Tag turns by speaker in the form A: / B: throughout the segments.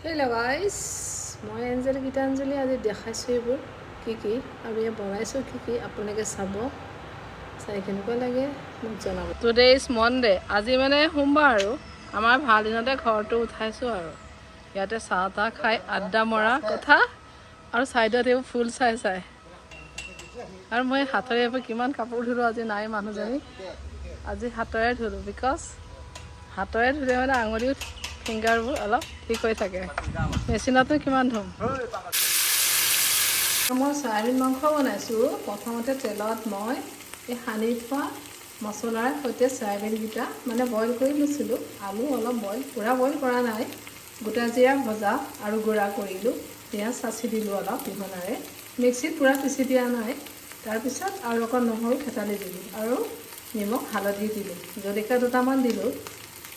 A: Hello' গাইছ, মই Angel Gitanjali. আজি দেখাইছোঁ এইবোৰ কি কি আৰু ইয়াত বনাইছোঁ কি কি, আপোনালোকে চাব, চাই কেনেকুৱা লাগে মোক জনাব। Today is Monday. আজি মানে সোমবাৰ আৰু আমাৰ ভাল দিনতে ঘৰটো উঠাইছোঁ আৰু ইয়াতে চাহ তাহ খাই আড্ডা মৰা কথা আৰু ছাইডত এইবোৰ ফুল চাই চাই। আৰু মই হাতেৰে এইবোৰ কিমান কাপোৰ ধুলোঁ। আজি নাই মানুহজনী, আজি হাতেৰে ধুলোঁ, because হাতেৰে ধুলে মানে আঙুলিও ফিংগাৰবোৰ অলপ ঠিক হৈ থাকে। মেচিনতো কিমান ধুম? মই চয়াবিন মাংস বনাইছোঁ। প্ৰথমতে তেলত মই এই সানি থোৱা মছলাৰ সৈতে চয়াবিনকেইটা মানে বইল কৰি লৈছিলোঁ। আলু অলপ বইল, পূৰা বইল কৰা নাই। গোটা জিৰা ভজা আৰু গুড়া কৰিলোঁ। পিঁয়াজ চাঁচি দিলোঁ অলপ পিহনাৰে, মিক্সিত পূৰা পিচি দিয়া নাই। তাৰপিছত আৰু অকণ নহৰু থেতালি দিলোঁ আৰু নিমখ হালধি দিলোঁ, জলকীয়া দুটামান দিলোঁ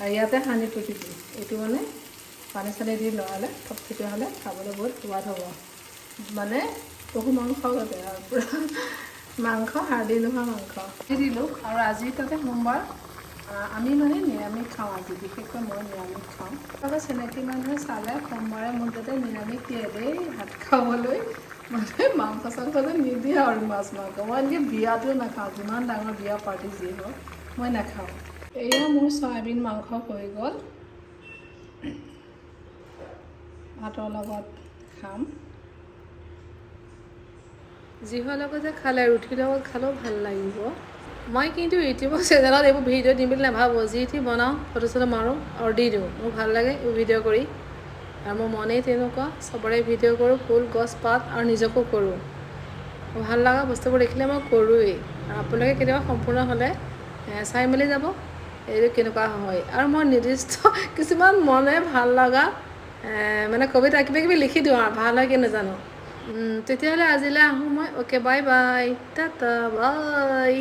A: আৰু ইয়াতে সানি পুতি দিলোঁ। এইটো মানে পানী চানী দি লৰালে থপথপীয়া হ'লে খাবলৈ বহুত সোৱাদ হ'ব। মানে পশু মাংস গতে আৰু পূৰা মাংস, হাৰ্ডি নোহোৱা মাংস দি দিলোঁ। আৰু আজি তাতে সোমবাৰ, আমি মানে নিৰামিষ খাওঁ। আজি বিশেষকৈ মই নিৰামিষ খাওঁ। আকৌ চিনাকি মানুহে চালে সোমবাৰে মোক যাতে নিৰামিষ দিয়ে দেই ভাত খাবলৈ, মানে মাংস চাংস যে নিদিয়ে আৰু মাছ মাংস। মই আনকি বিয়াতো নাখাওঁ, যিমান ডাঙৰ বিয়া পাৰ্টি যি হওক মই নাখাওঁ। এয়া মোৰ চয়াবিন মাংস হৈ গ'ল। ভাতৰ লগত খাম। যিহৰ লগতে খালে, ৰুটিৰ লগত খালেও ভাল লাগিব। মই কিন্তু ইউটিউবৰ চেনেলত এইবোৰ ভিডিঅ' দিম বুলি নাভাবোঁ। যি টি বনাওঁ, ফটো চটো মাৰোঁ আৰু দি দিওঁ। মোৰ ভাল লাগে এইবোৰ ভিডিঅ' কৰি আৰু মোৰ মনেই তেনেকুৱা। চবৰে ভিডিঅ' কৰোঁ, ফুল গছ পাত আৰু নিজকো কৰোঁ। ভাল লগা বস্তুবোৰ দেখিলে মই কৰোঁৱেই। আৰু আপোনালোকে কেতিয়াবা সম্পূৰ্ণ হ'লে চাই মেলি যাব এইটো কেনেকুৱা হয়। আৰু মই নিৰ্দিষ্ট কিছুমান মনে ভাল লগা মানে কবিতা কিবা কিবি লিখি দিওঁ আৰু ভাল হয় কি নাজানো। তেতিয়াহ'লে আজিলৈ আহোঁ মই। Okay, bye bye, tata, bye.